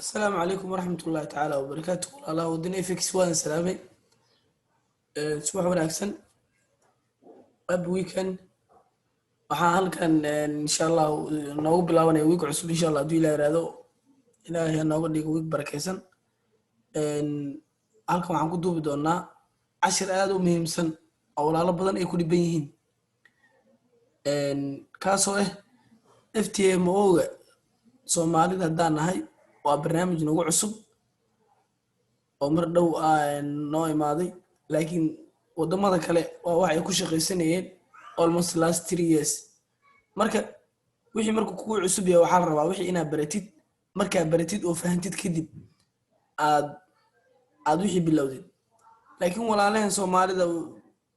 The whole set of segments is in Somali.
Asalaamu calaykum waraxmat ullaahi tacaala wabarakaatu. Walaalaha Wadani FX, waan salaamay. Subax wanaagsan, happy weekend. Waxaan halkan insha Allah noogu bilaabanaya week cusub, insha Allah, hadduu Ilah yiraahdo. Ilaahay ha nooga dhigo week barakeysan. Halkan waxaan ku duubi doonaa cashir aad u muhiimsan oo walaalo badan ay ku dhiban yihiin, kaasoo ah FTMO-ga. Soomaalida haddaan nahay, waa barnaamij nagu cusub oo mar dhow noo imaaday, laakiin waddamada kale waa wax ay ku shaqaysanayeen almost last 3 years. Marka wixii markuu kugu cusub yahay, waxaa la rabaa wixii inaad baratid. Markaa baratid oo fahantid, kadib aad wixii bilowdid. Laakiin walaalaheen Soomaalida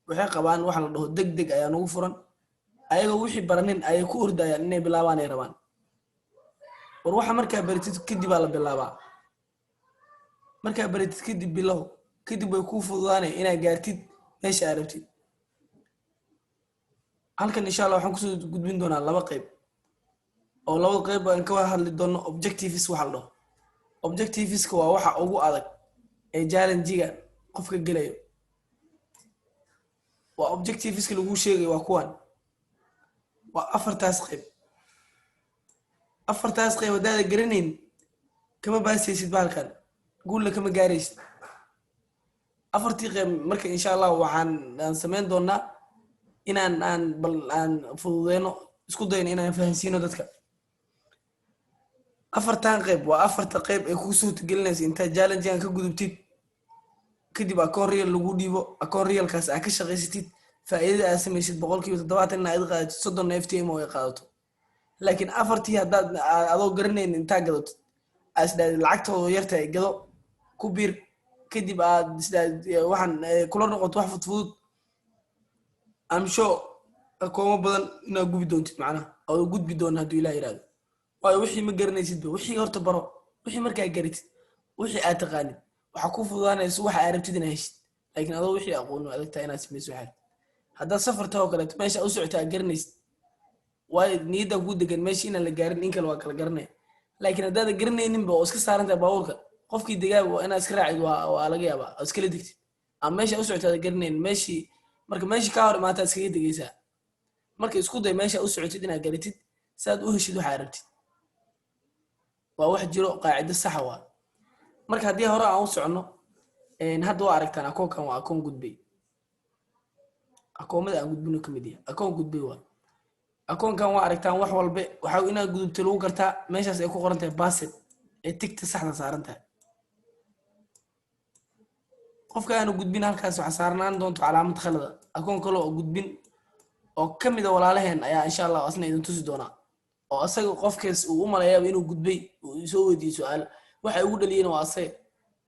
waxay qabaan waxa la dhaho deg deg ayaa nagu furan. Ayagoo wixii baranin ayay ku ordayaan inay bilaabaan ay rabaan. War, waxa markaa baratid kadib aa la bilaabaa. Markaa baratid kadib bilow, kadib way kuu fududaanay inaad gaartid meesha aad rabtid. Halkan insha Allah waxaan kusoo gudbin doonaa laba qeyb, oo labada qeyb aan ka wada hadli doono objectives. Waxa la dhaho objectiveska waa waxa ugu adag ee challenge-ga qofka gelayo. Waa objectiveska lagu sheegayo, waa kuwan, waa afartaas qeyb. Afartaas qeyb haddaada garanayn, kama baasaysid bahalkan, guulla kama gaaraysid. Afartii qeyb marka insha Allah waxaan aan samayn doonaa inaan aan bal aan fududeyno, isku dayno inaan fahansiino dadka. Afartan qeyb waa afarta qeyb ay kuu suurtagelinaysa intaad challengegan ka gudubtid, kadib akoon real lagu dhiibo, akoon realkaas aad ka shaqaysatid, faa'iidada aad samaysid 70% inaad qaadatid, 30-na FTMO ay qaadato. Laakiin afartii haddaad adoo garanayn intaa gadatid, aad isdhahdid lacagtooda yartahay gado, ku biir, kadib aad isdhahdid waxaan kula noqoto wax fudfudud, I'm sure akoomo badan inaad gubi doontid, macnaha oo gudbi doona hadduu Ilah yiraahdo. Waayo, wixii ma garanaysidba. Wixii horta baro. Wixii markaa garatid, wixii aad taqaanid, waxaa ku fududaanaysa waxa aad rabtid inaad heshid. Laakiin adoo wixii aqoonin, adagtaa inaad samayso waxaad. Haddaad safarta oo kaleeto, meesha u socota aad garanaysid, waayo niyaddaa kuu degan meesha inaan la gaarin in kale waa kala garanaya. Laakiin haddaada garanayninba oo iska saaran tahay baabuurka, qofkii degaaba waa inaad iska raacid, waa laga yaabaa oo iskala degtid. Ama meesha u socota aad garanaynin, meeshii marka meeshii kaa hor imaata iskaga degaysaa. Marka isku day meesha u socotid inaad garatid si aad u heshid waxaad rabtid. Waa wax jiro, qaacido saxa waa. Marka haddii hore aan u soconno, hadda waa aragtaan akoonkan waa akoon gudbay. Akoomada aan gudbino ka mid yahay, akoon gudbay waa akoonkan. Waa aragtaan wax walbe waxaa inaad gudubtay lagu gartaa meeshaas ay ku qoran tahay passed ee tickta saxda saaran tahay. Qofka aanu gudbin, halkaas waxaa saarnaan doonto calaamad khalada. Akoon kale oo gudbin oo ka mida walaalaheen ayaa insha Allah asna idin tusi doonaa, oo asaga qofkaas uu u maleeyaaba inuu gudbay, uu soo weydiiyo su-aal. Waxa ugu dhaliyeen waa asaga.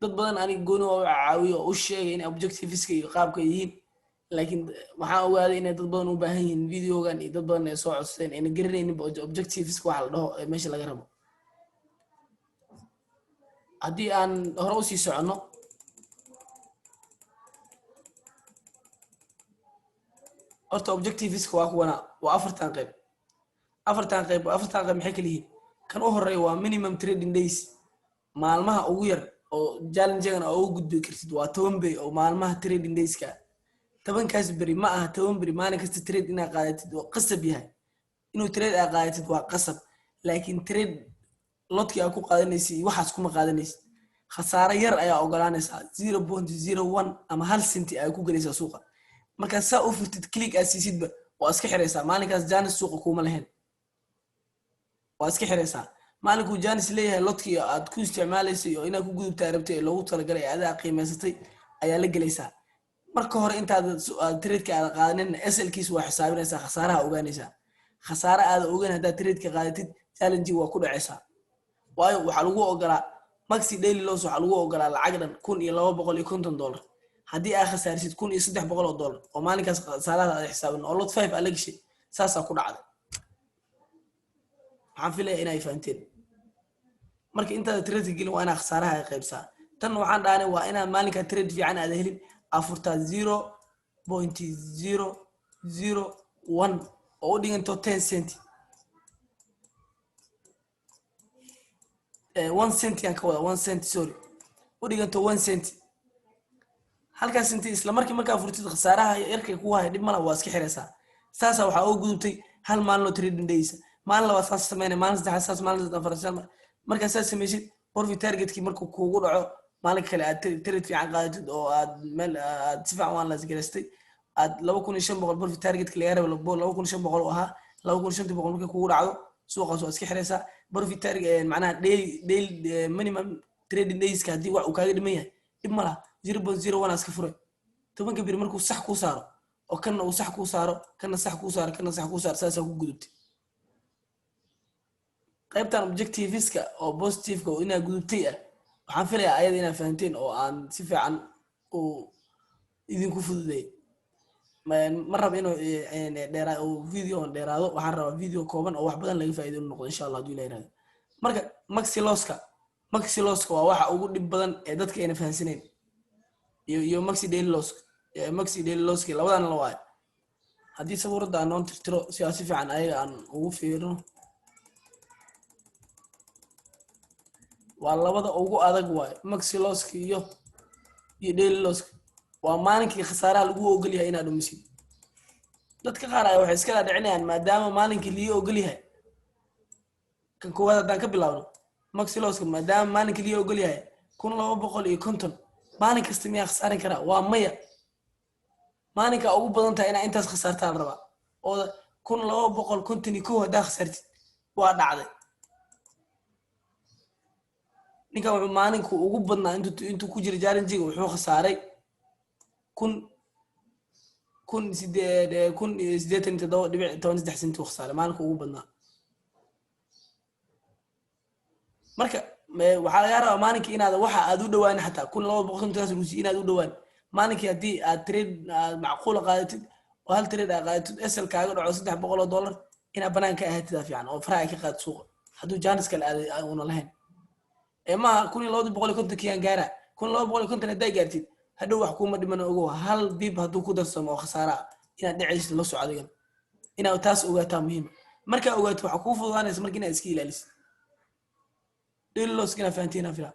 Dad badan aniga gooni waa u caawiyo oo u sheegay inay objectiveska iyo qaabka yihiin, laakiin waxaan ogaaday inay dad badan u baahan yihiin videogan iyo dad badan ay soo codsadeen ayna garanayninba objectiveska waxa la dhaho ee meesha laga rabo. Haddii aan hore usii soconno, horta objectiveska waa kuwana, waa afartan qayb. Afartan qayb, afartan qayb maxay kala yihiin? Kan u horeeya waa minimum trading days. Maalmaha ugu yar oo challengegan oo ugu gudbi kartid waa 10 beri oo maalmaha trading dayska. 10-kaas beri ma aha 10 beri maalin kasta trade inaad qaadatid oo qasab yahay. Inuu trade aad qaadatid waa qasab, laakiin trade lotkii aad ku qaadanaysid iyo waxaas kuma qaadanaysid. Khasaare yar ayaa ogolaanaysaa, 0.01 ama 1 centi aad ku gelaysaa suuqa. Markaad saa u furtid, click aad siisidba, waa iska xiraysaa. Maalinkaas chance suuqa kuuma lahayn, waa iska xiraysaa. Maalinkuu chance leeyahay, lotkii aad ku isticmaalaysay oo inaad ku gudubtaa rabtay ee loogu talagalay ee adaa qiimaysatay ayaa la gelaysaa. Marka hore intaad tradeka aada qaadanin, SL-kiis waa xisaabinaysaa, khasaaraha ogaanaysaa. Khasaare aada ogeyn haddaad tradeka qaadatid, challenge waa ku dhacaysaa. Waayo, waxaa lagu ogolaa maxi daily loss, waxaa lagu ogolaa lacag dhan $1,250. Haddii aad khasaarisid $1,300 oo maalinkaas khasaaraha aad xisaabin oo lot 5 aad la gashay, saasaa ku dhacday. Waxaan filaya inay fahanteen. Marka intaada tradeka gelin, waa inaa khasaaraha ay qaybsaa. Tan waxaan dhahnay waa inaad maalinkaa trade fiican aada helin, afurtaa 0.001 oo u dhiganto 10 cent. 1 cent yaan ka wada, 1 cent, sorry, u dhiganto 1 cent. Halkaas centi isla markii markaa furtid, khasaaraha yarkay ku haya dhib mala, waa iska xiraysaa. Saasa waxaa uga gudubtay hal maalin oo trading days. Maalin labaad saas sameynay, maalin saddexaad saas, maalin afraad saas. Markaa saas samaysid, profit targetkii markuu kuugu dhaco, maalin kale aad trade fiican qaadatid oo aad meel aad si fiican u analyse garaystay, aad 2500 profit targetka laga rabo, 2500 u ahaa, 2500 markay kugu dhacdo, suuqaas waa iska xiraysaa. Profit target macnaha daily minimum trading dayska haddii wax uu kaaga dhiman yahay, dhib ma laha, 0.01 iska furay. 10-ka biri markuu sax kuu saaro oo kanna uu sax kuu saaro, kana sax kuu saaro, kana sax kuu saaro, saasaa ku gudubtay qaybtan objectiveska oo positiveka oo inaa gudubtay ah. Waxaan filayaa ayada inaad fahanteen oo aan si fiican uu idinku fududeey. Ma raba inuu dheeraa uu video dheeraado. Waxaan rabaa video kooban oo wax badan laga faa'iido inuu noqdo, insha Allah, hadduu Ilaah yiraahdo. Marka maxi losska waa waxa ugu dhib badan ee dadka ayna fahansaneyn, iyo maxi daily loss, maxi daily losski, labadan la waayo. Haddii sabuuradda aan noon tirtiro si aan si fiican ayaga aan ugu fiirino, waa labada ugu adag waayo, maxi losska iyo daily losska. Waa maalinkii khasaaraha lagu ogol yahay inaad dhumisid. Dadka qaar ayaa waxay iska dhaadhicinayaan maadaama maalinkii lii ogol yahay, kan koowaad haddaan ka bilaabno, maxi losska, maadaama maalinkii lii ogol yahay 1250, maalin kasta miyaa khasaarin karaa? Waa maya. Maalinka ugu badan tahay inaa intaas khasaartaa la rabaa, oo 1251 haddaa khasaartid, waa dhacday. Ninkan wuxuu maalinku ugu badnaa intuu ku jira challengiga wuxuu khasaaray kun sideed 1087.13 senti uu khasaaray maalinka ugu badnaa. Marka waxaa lagaa rabaa maalinkii inaad waxa aad u dhawaan xataa 1250-kaas ruusi inaad u dhawaan. Maalinkii haddii aad trade aad macquula qaadatid oo hal trade aad qaadatid, SL kaaga dhaco $300, inaad banaanka ahaatidaa fiican oo faraha ay ka qaad suuqa hadduu chance kale aad una lahayn. Ee maaha 1250-kii aan gaara. 1250 haddaa gaartid, hadhow wax kuuma dhiman. Ogow, hal pip hadduu ku darsamo oo khasaara ah, inaad dhacaysid. La soco adigan, inaad taas ogaataa muhiima. Markaa ogaato, waxaa kuu fududaanaysa marka inaad iska ilaalisid daily loss. Inaad fahantiin aan filaa.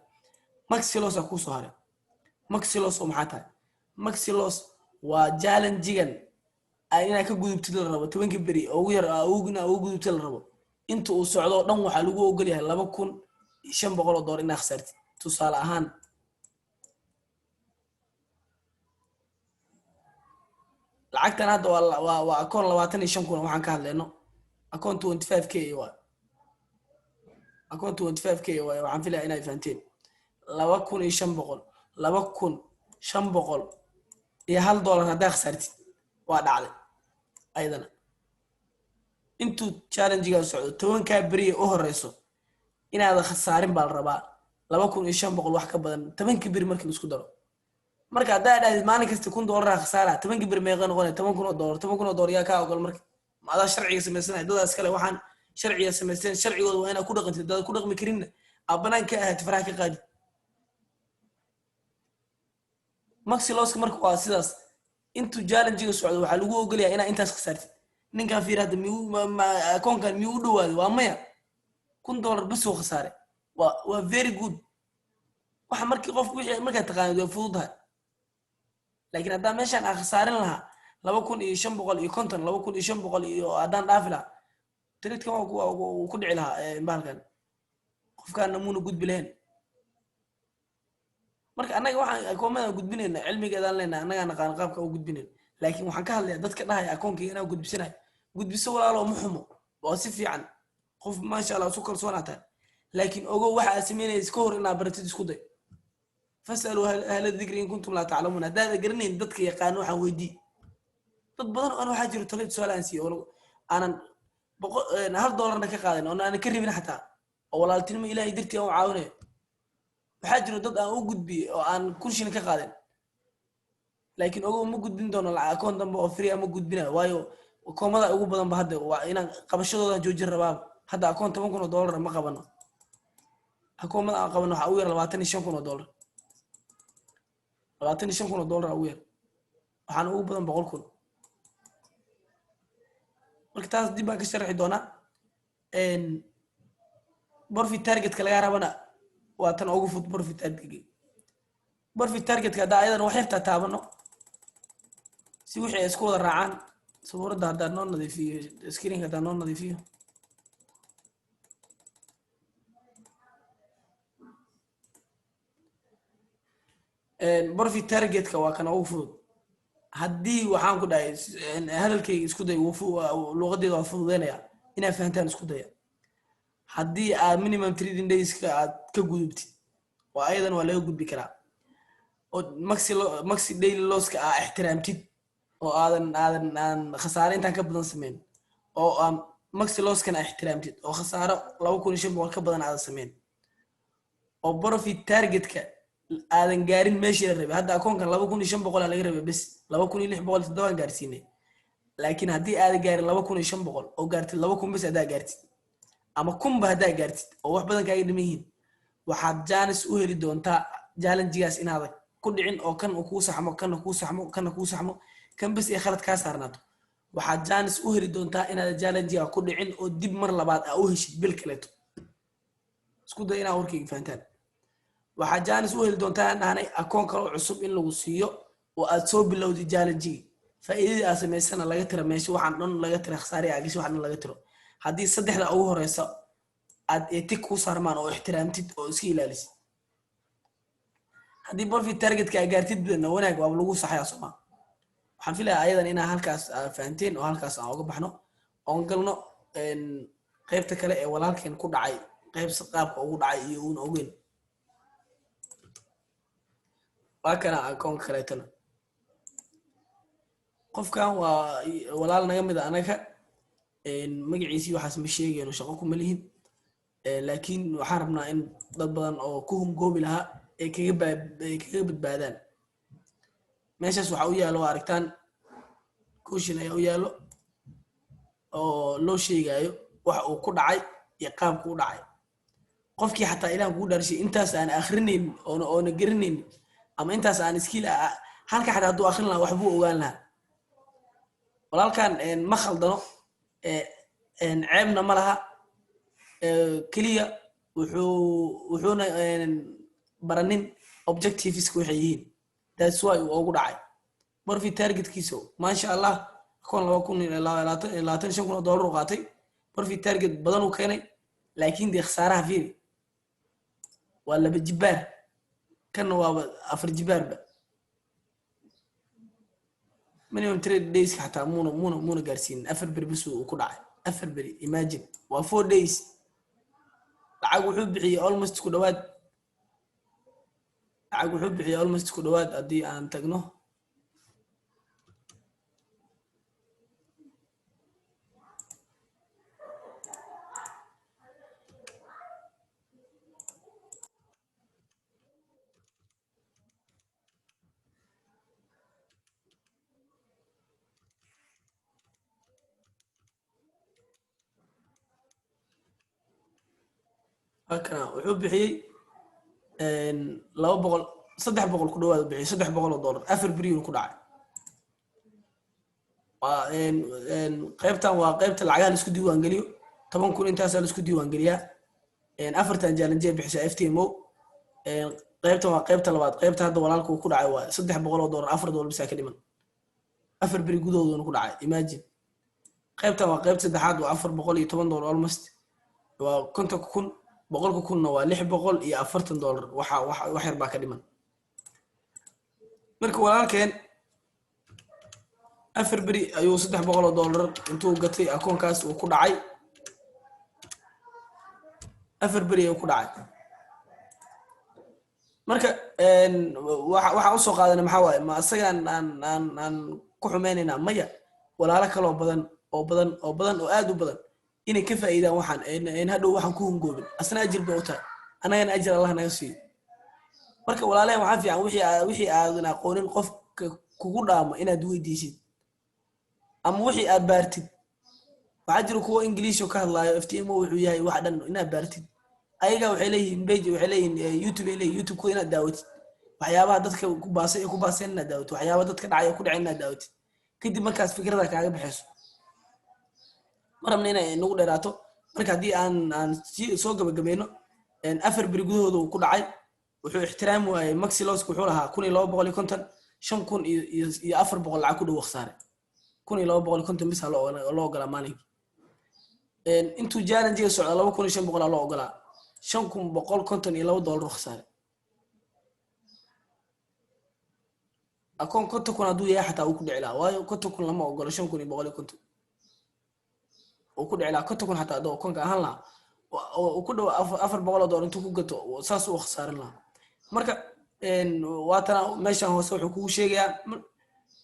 Maxi loss aa kuu soo haray. Maxi loss oo maxaa tahay? Maxi loss waa challengigan inaad ka gudubtid la rabo, 10-ka beri oo ugu yar inaa ugu gudubtid la rabo. Inta uu socdo oo dhan waxaa lagu ogol yahay $2500 inaad khasaartid, tusaale ahaan. Lacagtan hadda waa akoon 25,000. Waxaan ka hadlayno akoon 25K waay, akoon 25K waay. Waxaan filaya inay fahanteen. 2500, $2501 haddaa khasaartid, waa dhacday ayadana. Intuu challengegaa socdo, 10-kaa beriya u horeyso, inaadan khasaarin baa la rabaa 2500 wax ka badan, 10-ka beri markii laisku daro. Marka haddaa dhahdid maalin kasta $1000 khasaara, 10-ka beri meeqa noqonaya? $10,000. $10,000 yaa kaa ogol? Marka ma adaa sharciga samaysanaya? Dadaas kale waxaan sharciga samaysteen, sharcigooda waa inaad ku dhaqantid. Haddaad ku dhaqmi karinna, aad banaan ka ahaatid, faraha ka qaadid. Maxi losska marka waa sidaas. Intuu challengiga socdo waxaa lagu ogolyahay inaa intaas khasaartid. Ninkan fiir hadda, miyuu akoonkan miyuu u dhawaaday? Waa maya. $1000 bas uu khasaaray. Waa very good. Waxa markii qofku wixii markaad taqaanid way fududahay, laakiin haddaan meeshaan aan khasaarin lahaa 2550, 2500 iyo haddaan dhaafi lahaa, tradekan wuu ku dhici lahaa bahalkan, qofkaana muuna gudbi lahayn. Marka annaga waxaan akoomada gudbinayna cilmigeedaan leenahay, annagaa naqaan qaabka u gudbinayna. Laakiin waxaan ka hadlayaa dadka dhahaya akoonkayga inaan gudbisanayo. Gudbiso walaalo, ma xumo, waa si fiican, qof maasha Allah isu kalsoonaa tahay. Laakiin ogow, waxa aad samaynaysa ka hor inaad baratid isku day. فاسألوا أهل الذكر إن كنتم لا تعلمون. Haddaada garanayn, dadka yaqaano waxaan weydii. Dad badan oo an waxaa jiro talo tusaale aan siiyo oo aanan boqol hal doolarna ka qaadan oo aanan ka rabin xataa, oo walaaltinimo Ilaahay dartii aan u caawinayo. Waxaa jiro dad aan u gudbiyey oo aan 1000 shilin ka qaadan. Laakiin ogow, ma gudbin doono lacag akoon dambe oo free ma gudbinayo, waayo akoomada ugu badan ba hadda waa inaan qabashadoodan joojin rabaaba. Hadda akoon $10,000 ma qabano. Akoomada aan qabano waxaa ugu yar $25,000, $25,000 ugu yar, waxaana ugu badan 100,000. Marka taas dib baan ka sharxi doonaa. Profit targetka lagaa rabana Waa tan ugu fudud profit target. Profit targetka haddaa ayadana wax yartaa taabano si wixii ay isku wada raacaan. Sabuuradda haddaa noo nadiifiyo, screenka haddaa noo nadiifiyo. Profit targetka waa kan ugu fudud. Haddii waxaan ku dhahay hadalkayga isku day, luuqadeeda waa fududeynaya, inaad fahantaan isku daya. Haddii aad minimum trading dayska aad ka gudubtid, waa ayadan waa laga gudbi karaa, oo maxi daily losska aa ixtiraamtid oo aadan aan khasaare intaan ka badan sameyn, oo aan maxi losskana ixtiraamtid oo khasaaro 2500 ka badan aadan sameyn, oo profit targetka aadan gaarin meeshii la rabay. Hadda akoonkan 2500 aa laga rabay bes, 2607 gaarsiinay. Laakiin haddii aadan gaarin 2500 oo gaartid 2000 bes, haddaa gaartid ama 1000ba haddaa gaartid oo wax badan kaaga dhiman yihiin, waxaad chance u heli doontaa challengegaas inaadan ku dhicin, oo kan uu kuu saxmo, kana kuu saxmo, kana kuu saxmo, kan bes ay khalad kaa saarnaato. Waxaad chance u heli doontaa inaadan challengegaa ku dhicin oo dib mar labaad aa u heshid bil kaleeto. Isku day inaa warkayga fahantaan. Waxaad chance u heli doontaa aan dhahnay akoon kale oo cusub in lagu siiyo oo aad soo bilowday challengegii. Faa'iidadii aad samaysana laga tira meesha, waxaan dhan laga tira, khasaare aa gashay waxaan dhan laga tiro, haddii saddexda ugu horeysa aad etig kuu saarmaan oo ixtiraamtid oo iska ilaalisid. Haddii profit targetka aa gaartid badna, wanaag, waaba lagu saxayaa, sooma? Waxaan filayaa ayadan inaa halkaas aa fahanteen oo halkaas aan uga baxno oon galno qaybta kale ee walaalkeen ku dhacay, qaybsa qaabka ugu dhacay iyo uuna ogeyn. Waa kana akoonka kaleetana. Qofkan waa walaal naga mid a anaga. Magaciisii waxaas ma sheegayno, shaqo kuma lihin, laakiin waxaan rabnaa in dad badan oo ku hungoobi lahaa ay kaga badbaadaan. Meeshaas waxaa u yaalo, waa aragtaan, question ayaa u yaallo oo loo sheegayo waxa uu ku dhacay iyo qaabku u dhacay. Qofkii xataa ilaah kugu dhaarshay intaas aan akhrinayn oona garanayn ama intaas aan skill halka xataa hadduu akhrin lahaa, waxbuu ogaan lahaa. Walaalkan ma khaldano, ceebna ma laha. Keliya wuxuuna baranin objectiveska waxay yihiin. That's why uu ugu dhacay. Profit targetkiisa, maasha Allah, akoon 2025,000 oo dollar u qaatay, profit target badan uu keenay. Laakiin dee khasaaraha fiiri, waa laba jibaar, kanna waaba afar jibaarba. Minimum trade dayska xataa muuna gaarsiinin. 4 beri bas uu ku dhacay, 4 beri. Imagine, waa 4 days. Lacag wuxuu bixiyey almost ku dhawaad, lacag wuxuu bixiyey almost ku dhawaad, haddii aan tagno halkana, wuxuu bixiyey 200, 300 ku dhawaad bixiyey, $300. 4 beriyun ku dhacay. Waa qaybtan, waa qaybta lacagaha laisku diiwaan geliyo. 10,000 intaasaa laisku diiwaan geliyaa. Afartan challenge bixisa FTMO. Qaybtan waa qaybta labaad, qaybta hadda walaalka uu ku dhacay. Waa $300, $4 bisaa ka dhiman. 4 beri gudahooduna ku dhacay, imagine. Qaybtan waa qaybta saddexaad, waa $410 almost, waa 50,000. 100,000-na waa $640. Waxa wax yar baa ka dhiman. Marka walaalkeen 4 beri ayuu $300 intuu gatay akoonkaas uu ku dhacay. 4 beri ayuu ku dhacay. Marka waxaan usoo qaadanay maxaa waaye? Ma isagaan aan ku xumaynaynaa? Maya. Walaalo kaloo badan oo badan oo badan oo aad u badan inay ka faa'iidaan waxaan n hadhow waxaan ku hungoobin. Asna ajir bay u tahay, annagana ajir Allah naga siiyo. Marka walaalahan, waxaa fiican wixii aadan aqoonin qofka kugu dhaamo inaad weydiisid ama wixii aad baartid. Waxaa jira kuwa English ka hadlaayo, FTMO wuxuu yahay wax dhan inaad baartid. Ayaga waxay leeyihiin page, waxay leeyihiin YouTube ay leeyihin. YouTube kooda inaad daawatid, waxyaabaha dadka ku baasay ee ku baaseen inaad daawatid, waxyaabaha dadka dhacay ee ku dhacay inaad daawatid. Kadib markaas fikrada kaaga baxayso. Ma rabna inay nagu dheeraato. Marka haddii aan soo gabagabayno, 4 beri gudahooda uu ku dhacay. Wuxuu ixtiraami waayey max losska. Wuxuu lahaa 1250, 5400 lacag ku dhow khasaare. 1250 bisa loo ogolaa maalinkii. Intuu challengega socda 2500 aa loo ogolaa. $5152 khasaare. Akoon 50,000 hadduu yahay xataa uu ku dhici lahaa, waayo 50,000 lama ogolo 5150. Uu ku dhici lahaa 50,000 xataa hadduu akoonka ahaan lahaa, uu ku dhow $400 intuu ku gato, saas uu khasaarin lahaa. Marka waatana meeshan hoose wuxuu kugu sheegayaa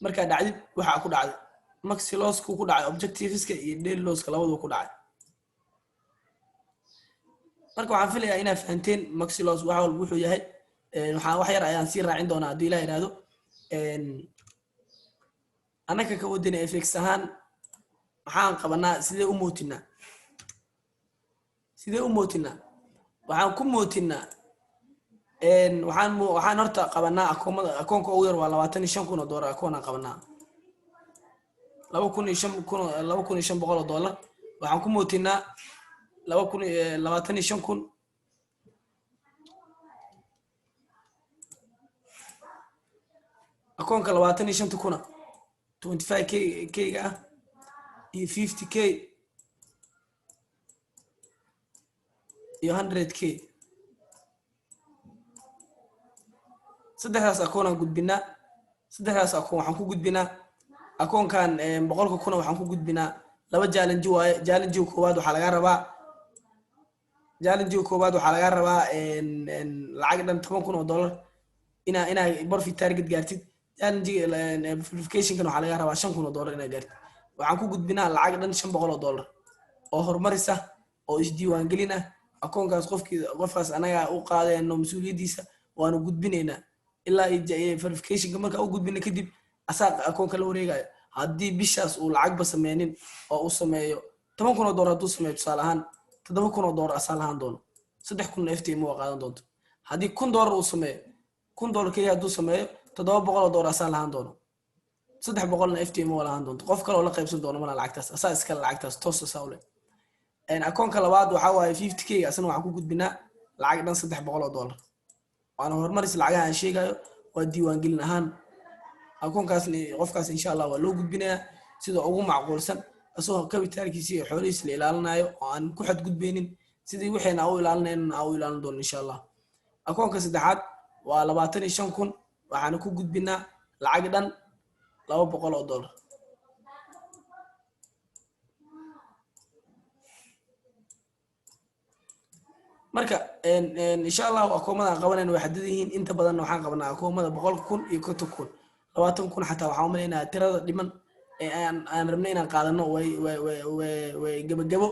markaa dhacdid waxaa ku dhacday max lossku ku dhacay, objectiveska iyo daily losska labaduu ku dhacay. Marka waxaan filayaa inaad fahanteen max loss wax walba wuxuu yahay. Waxaan wax yar ayaan sii raacin doonaa haddii Ilah ihahdo. Annaka ka Wadani FX ahaan maxaan qabanaa? Sidee u mootinaa? Sidee u mootinaa? Waxaan ku mootinaa, waxaan horta qabanaa akoomada. Akoonka ugu yar waa $25,000. Akoonaan qabanaa 2005 kun, $2,500. Waxaan ku mootinaa 2025,000. Akoonka 25-ta kuna, 25 K K-ga ah, iyo 50K iyo 100K, saddexdaas akoonaan gudbinaa. Saddexdaas akoon waxaan ku gudbinaa, akoonkan 100,000 waxaan ku gudbinaa laba challenge waaye. Challengega koowaad waxaa laga rabaa, challengega koowaad waxaa laga rabaa lacag dhan $10,000 inaa profit target gaartid. Challengega verificationkan waxaa laga rabaa $5,000 inaa gaartid. Waxaan ku gudbinaa lacag dhan $500 oo horumarisa oo isdiiwaangelin ah. Akoonkaas qofkii, qofkaas anagaa u qaadayno mas-uuliyaddiisa, waanu gudbinaynaa ilaa verificationka. Markaa u gudbina kadib asaa akoonka la wareegayo. Haddii bishaas uu lacagba sameynin oo uu sameeyo $10,000, hadduu sameeyo tusaale ahaan $7,000 asaa lahaan doono, 3,000 FTM waa qaadan doonto. Haddii $1,000 uu sameeyo, $1,000 keliya hadduu sameeyo, $700 asaa lahaan doono, 300-na FTM waa lahaan doonto. Qof kale oo la qaybsan doono malaa lacagtaas, asaa iskale lacagtaas toos asaa u leh. Akoonka labaad waxaa waaye 50K. Asna waxaan ku gudbinaa lacag dhan $300, waana horumaris. Lacagaha aan sheegayo waa diiwaangelin ahaan. Akoonkaasna qofkaas insha Allah waa loo gudbinayaa sida ugu macquulsan, isagoo capitalkiisi iyo xoolihiisa la ilaalinayo oo aan ku xadgudbeynin. Sidii waxayna u ilaalinayna aa u ilaalin doono insha Allah. Akoonka saddexaad waa 25,000. Waxaana ku gudbinaa lacag dhan $200. Marka insha Allahu akoomada aan qabanayna way xadidan yihiin. Inta badanna waxaan qabanaa akoomada 100,000 iyo 50,000, 20,000. Xataa waxaan umaleynaya tirada dhiman ee aan rabnay inaan qaadano way gebagebo.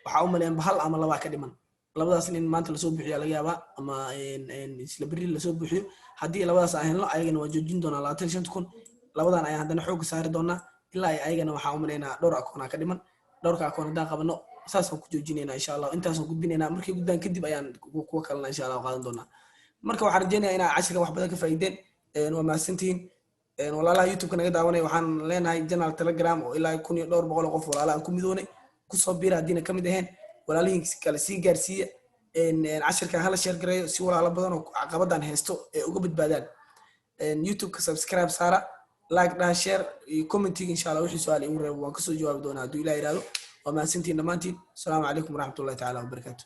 Waxaa u maleyn hal ama labaa ka dhiman. Labadaas in maanta lasoo buuxiya laga yaabaa ama isla berri lasoo buuxiyo. Haddii labadaas aan helno, ayagana waa joojin doonaa 25,000. Labadan ayaan haddana xoogga saari doonaa ilaa ay ayagana. Waxaa u malaynaa dhowr akoonaa ka dhiman. Dhowrka akoon haddaan qabano, saasaan ku joojinaynaa insha Allah. Intaasaan gudbinaynaa. Markay gudbaan kadib ayaan kuwa kalena insha Allah qaadan doonaa. Marka waxaan rajeynayaa inaa cashirka wax badan ka faa'iideen. Waa mahadsantihiin walaalaha YouTube-ka naga daawanaya. Waxaan leenahay channel Telegram oo ilaa kun iyo dhowr boqol oo qof walaala aan ku midoonay. Kusoo biira haddiina kamid ahayn. Walaalihiin kale sii gaarsiiya cashirkan, hala share gareeyo si walaalo badan oo caqabadan haysto ee uga badbaadaan. YouTube-ka subscribe saara, like dhaha, share iyo commentiga. Insha Allah wixii su-aal igu reebo waan kasoo jawaabi doonaa hadduu Ilah yihahdo. Waa mahadsantihiin dhammaantiin. Asalaamu calaykum waraxmatullahi tacaala wabarakaatu.